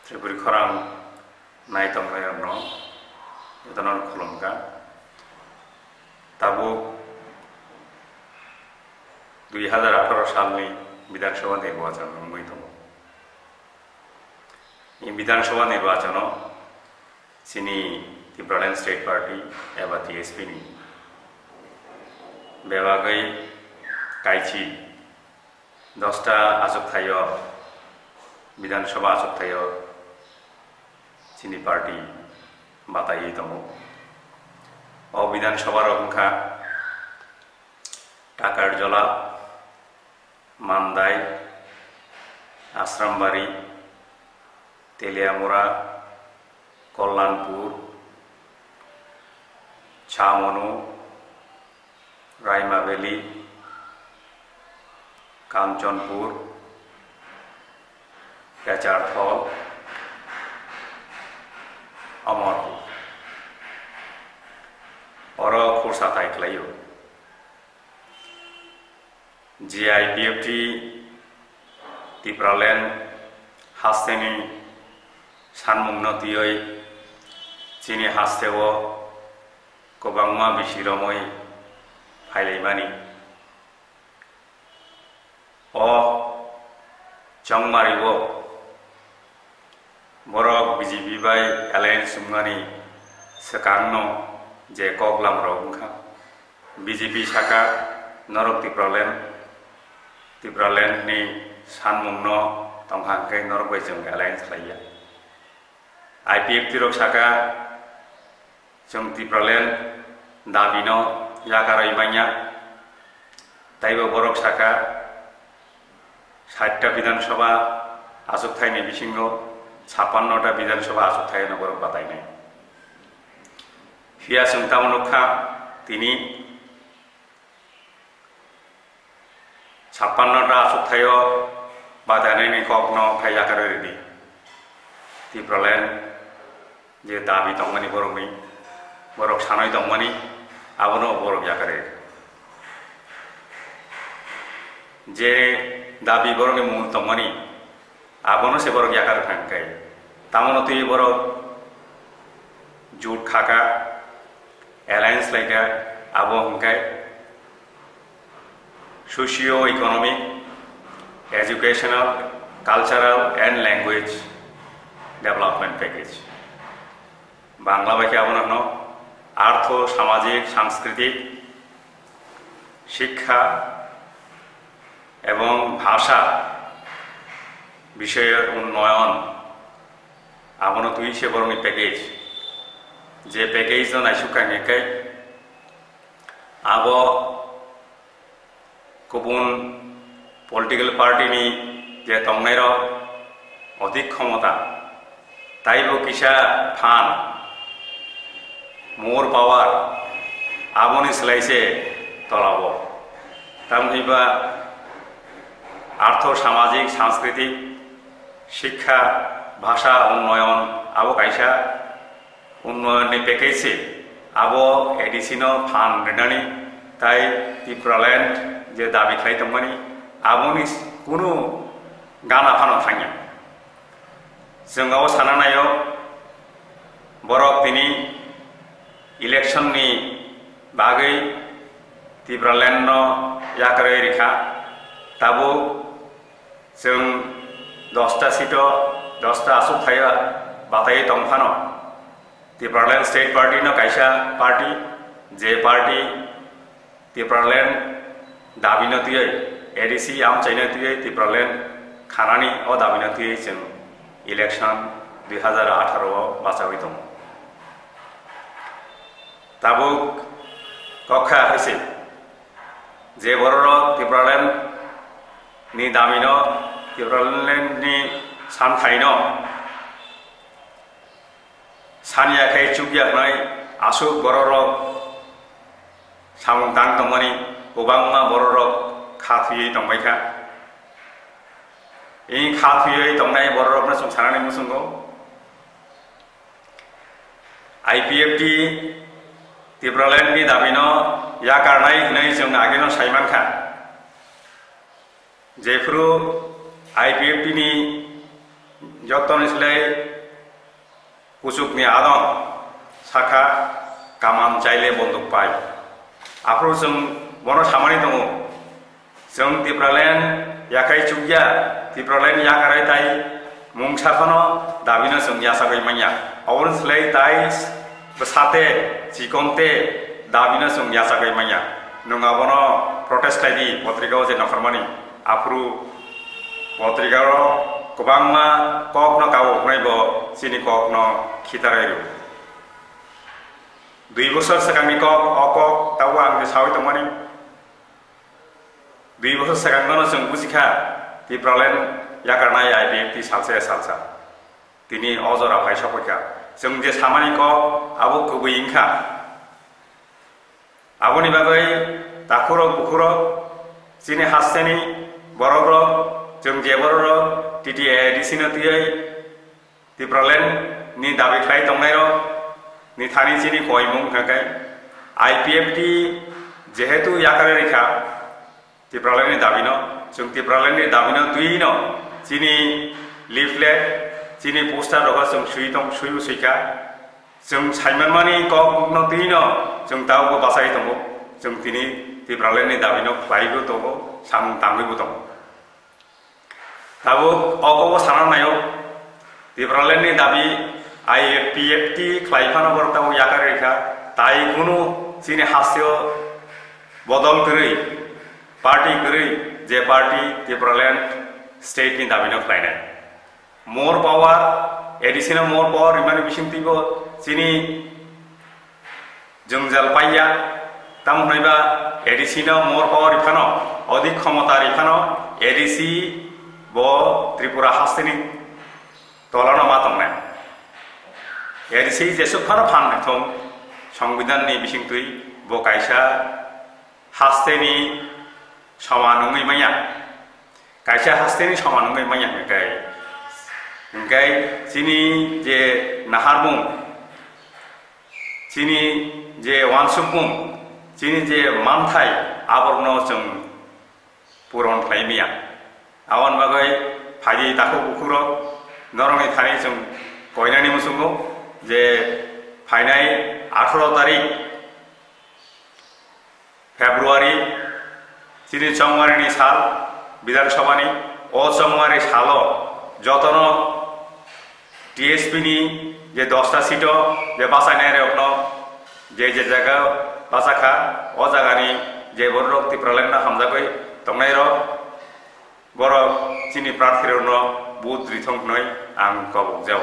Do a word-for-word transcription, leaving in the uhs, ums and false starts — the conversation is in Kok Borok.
Tripuri khorang nai tongnairokno jotono khulumkha. Tabuk dui hazar atharo salni Bidhan Sabha nirbachon wngwi tongo. I Bidhan Sabha nirbachano chini Tipraland State Party eba T S P ni bebagwi kaichi dosta achukthai-o, Bidhan Sabha achukthai-o chini party bataiwi tongo. O Bidhan Sabha rok wngkha Takarjola, Mandai, Asrambari, Teliamura, Kollanpur, Chamonu, Raima Valley, Kanchanpur, Kecharthol, Amarpur. Oro khursa tai khlaio. J I P F T Tipraland hasteni sanmungno twiwi chini hasteo kwbangma bisi romwi phailaimani. O chongmario borok B J P bai alliance wngmani swkangno je koklam rok wngkha. B J P saka norok Tipraland, Tipraland ni sanmungno tongkha hwnkhe norok bai chwng alliance khlaiya. I P F T rok saka chwng Tipraland dabino yakarwi manya, taibo borok saka sait ta Bidhan Sabha achukthai ni bisingo chappanno ta Bidhan Sabha achukthai no borok batainai. Phiya chwng tamo nukha tini chappanno ta achukthai-o batainaini kokno khai yakarwi rwdi. Tipraland je dabi tongmani borokni, borok sanwi tongmani, abono borok yakarwi. Je dabi borokni mungwi tongmani, abono se borok yakar thang kai. Tamono twi borok jut khaka, alliance laika, abo hwnkhe socio-economic, educational, cultural and language development package. Bangla bai khe abono hwno artho, samajik, sanskriti, shikkha ebong bhasha bishoy unnoyon, abono twi se borokni package. Je package no naisuk kha hwnkhe abo kubun political party ni je tongnairok odik khomota, taibo kisa phan, more power, aboni slai se tolabo. Tamni ba artho, samajik, sanskriti, shikkha, bhasha unnoyon, abo kaisa unnoyonni package se, abo A D C no phan rinani, tai Tipraland je dabi khlai tongmani, aboni kunu gana phano thangya. Chwng abo sana naio, borok tini election ni bagwi Tipraland no yakarwi rikha, tabuk chwng dosta seat o dosta achukthai bataiwi tongphano, Tipraland State Party no kaisa party, je party Tipraland dabi no twiwi, A D C amchai no twiwi Tipraland khanani o dabi no twiwi chwng election dui hazar atharo o bachawi tongo. Tabuk kokha hai se, je bororok Tipraland ni dabi no, Tipraland ni santhai no sanya khai chukya hwnwi aswk bororok samung tang tongmani kwbangma bororok kha thwiwi tongbaikha. Ing kha thwiwi tongnai bororokno chwng sanani muchungo I P F T Tipraland ni dabi no yakarnai hwnwi chwng ageno saimankha. Jephru I P F T ni Jotoni slai kuchukni adong sakha kaman chaile bonduk pai. Aphuru chwng bono samani tongo. Chwng Tipraland yakhai chukya, Tipraland yakarwi tai mungsa phano dabino chwng yachagwi manya. Oboni slai tai bwsate chikonte dabino chwng yachagwi manya. Nwng abono protest khlai di, potrika o je nokharmani. Aphuru potrika o kwbangma kokno kabo hwnwi bo chini kokno khitarwi rw. Dui bosor swkangni kok, o kok tabuk ang je sawi tongmani. Dui bosor swkang no chwng buji kha, Tipraland yakarnai I P F T salsa ya salsa. Tini o jora phai sokoi kha. Chwng je samani kok, abo kubui wngkha. Aboni bagwi takhurok bukhurok chini hasteni borokrok, chwng je borokrok T T A D C no twiwi Tipraland ni dabi khlai tongnairok ni thani chini koimung hwnkha khe I P F T jehetu yakarwi rikha Tipraland ni dabino, chwng Tipraland ni dabino twino chini leaflet, chini poster rok chwng swi tong, swi swi kha. Chwng saimanmani kok no twino chwng tabukbo bachai tongo. Chwng tini Tipraland ni dabino khlaibo tongo, samung tangwibo tongo. Tabuk o kobo sana naio, Tipraland ni dabi I P F T khlai phano borok tabuk yakar rikha, tai kunu chini hasteo bodol kwrwi, party kwrwi, je party Tipraland state ni dabino khlainai. More power, A D C no more power rimani bisingtwibo chini jwngjal paiya, tamo hwnwi ba A D C no more power rw phano, odik khomota rw phano A D C bo Tripura hasteni tolano ma tongnai. A D C jesuk phano phan thung, Songbidan ni bisingtwi bo kaisa hasteni soman wngwi manya. Kaisa hasteni soman wngwi manya hwnkhe, hwnkhe chini je naharmung, chini je wansukmung, chini je manthai, aborokno chwng puron khlai maya. Aboni bagwi phaidi takhuk bukhurok norokni thani chwng koinani muchungo je phainai atharo tarik February, chini chongmarini sal, Bidhan Sabhani, o chongmari salo jotono T S P ni je dosta seat o je bachainai rokno je je jaga bachakha, o jagani je borok Tipraland no hamjagwi tongnai rok, borok chini prarthi rokno vote rithong hwnwi ang kobok jao.